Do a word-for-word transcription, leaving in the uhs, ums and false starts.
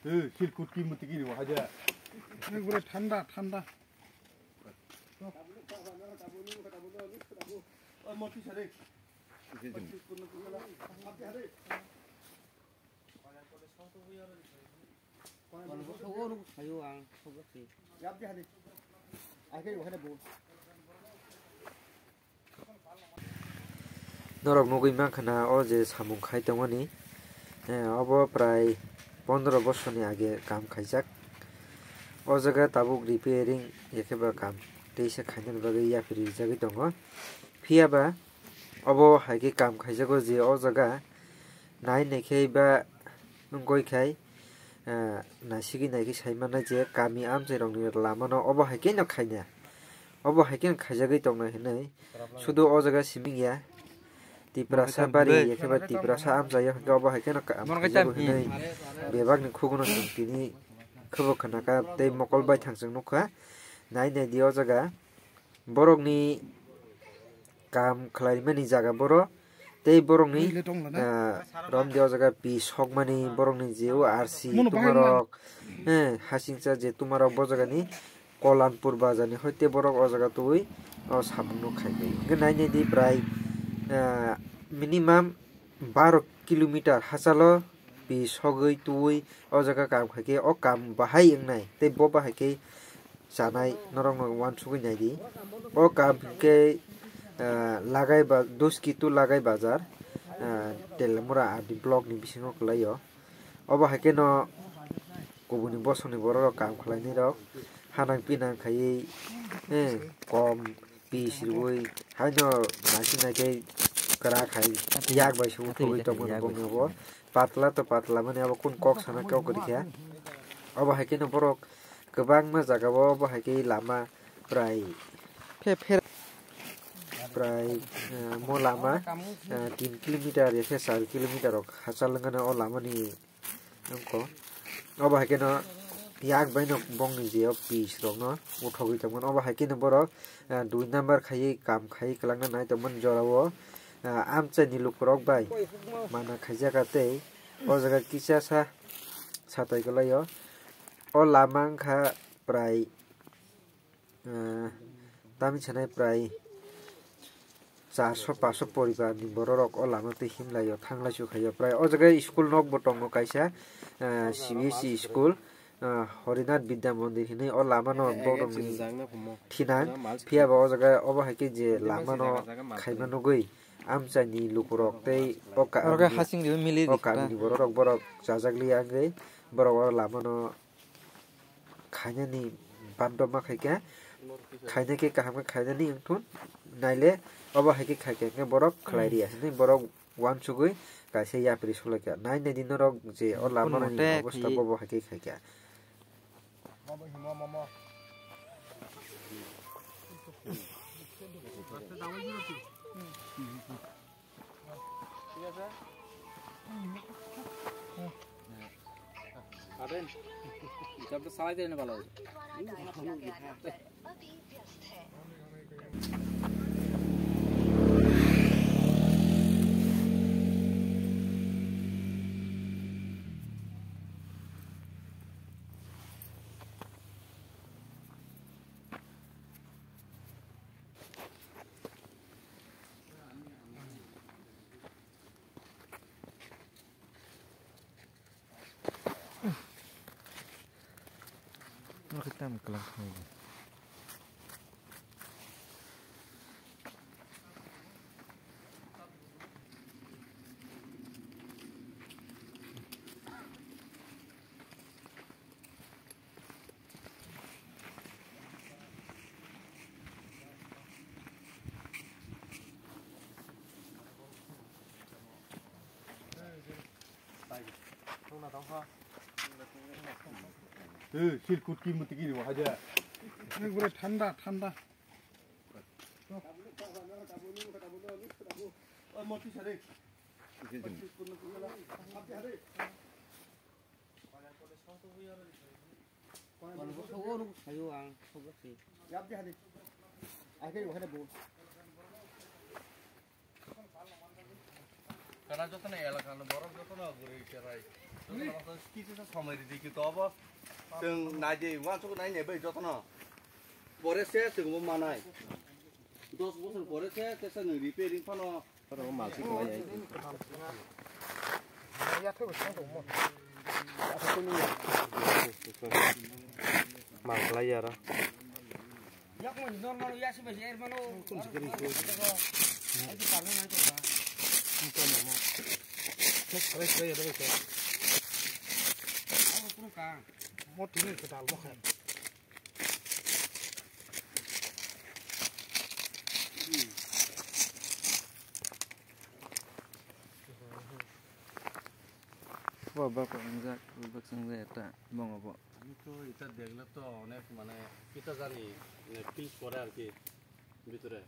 Eh, silkut ki muti kini wahai ja. Ekbare thanda, thanda. Norok nugwi mankha na o je samung khai tongmani, eh, obo prai pondro bosorni age kam khaijak. O jaga tabuk repairing ya khe ba kam teisa khainani bagwi yapri rijagwi tongo. Phiya ba obo hai khe kam khaijago je o jaga nai nai khe ba wngwi khai, eh, naisigwi nai khe sai mannai je kami amchairokni lamano obo hai kheno khaina, obo hai kheno khaijagwi tongnai hinwi. Sudu o jaga simi ya. Tiprasa bari ya khe ba Tiprasa amchai ya hwnkhe obo hai kheno ka-, am khaijagwi hinwi bebakni khugono chwng tini khubo khnakha tei mokol bai thangchwng nukha. Nai nai di o jaga borokni kam khlaimani jaga boro tei borokni, ah, romdi o jaga pi sokmani borokni je o R C tumarok, eh, hasingcha je tumarok bo jagani Kolanpur bazar ni hoite borok o jaga twi o samung no khai bai. Hwnkhe nai nai di prai, ah, minimum baro kilometer hachalo pi sogwi twi o jaga kam khai khe o kam bahai wngnai tei bo bahai khe chanai norok no uansugwi nai di. O kam hwnkhe, ah, Lagai ba-, Duski to Lagai bazar, ah, Telemura R D block ni bisingo kwlai o. Obo hai kheno kubuni bosongni borok rok kam khlainai rok hanang pinang khaiwi, eh, kom pis riwi haino naising naikhe kwrak hai yak bai se uthogwi tongmani bongni obo patla to patla mani abo kunu kok sana kok rikha. Obo hai kheno borok kwbangma jaga o obo hai khe lama prai prai, eh, mo lama, eh, tin kilometer ya khe char kilometer rok hachal wngkha o lamani. Wngkha. Obo hai kheno yak baino bongni je o pis rokno uthogwi tongmani. Obo hai kheno borok, ah, dui number khaiwi kam khaiwi kwlangna nai tongmani jorao, ah, amchaini lukurok bai mana khaijak tei o jaga kisa sa satai kwlaio. O lama wngkha prai, ah, tamni sanai prai charso paso poribar ni borok rok o lama twi himlai o thanglai su khaio. Prai o jaga school nok bo tongo kaisa, ah, C B S E school, ah, Horinath Vidya Mandir hinwi o lama no borok ni thinang. Phiya ba o jaga obo hai khe je lama no khaima nugwi amchaini lukurok tei o ka-, o kamini borok rok borok chajak liya wngwi borok o lama no khainani bandoma khaikha, khaina khe kaham khe khainani wngthun, naile obo hai khe khaikha hwnkhe borok khlai riya hinwi borok uansugwi kaisa yapri sulaikha. Nai nai di norok je o lama ni obostha bobo hai khe khaikha. Eh, silkut ki muti kini wahai ja. Ekbare thanda, thanda. Kana jotono elakano borok jotono guri cherai. Jotono kisa samai ridi ki to abo. Chwng naidi wansuk nai ne bai jotono. Pore se chwng bo manai. Dos bosor pore se tesa nwng repairing phano. Oro mal si khlai ai. Ya thai bo sang tongmo. Mal khlai ya ro. Yak mo normal ya se bai er mano. Kun se kari ko. Ai to parna nai to ba. Kun mama. Khlai khlai ya ro. Abo kun ka. Mo tini ke dal mo kha. Bo bak wngjak, bak swngjak ta bongo bo. Ami to ita degle to onek mane kita jani, mane feel kore ar ki bhitore.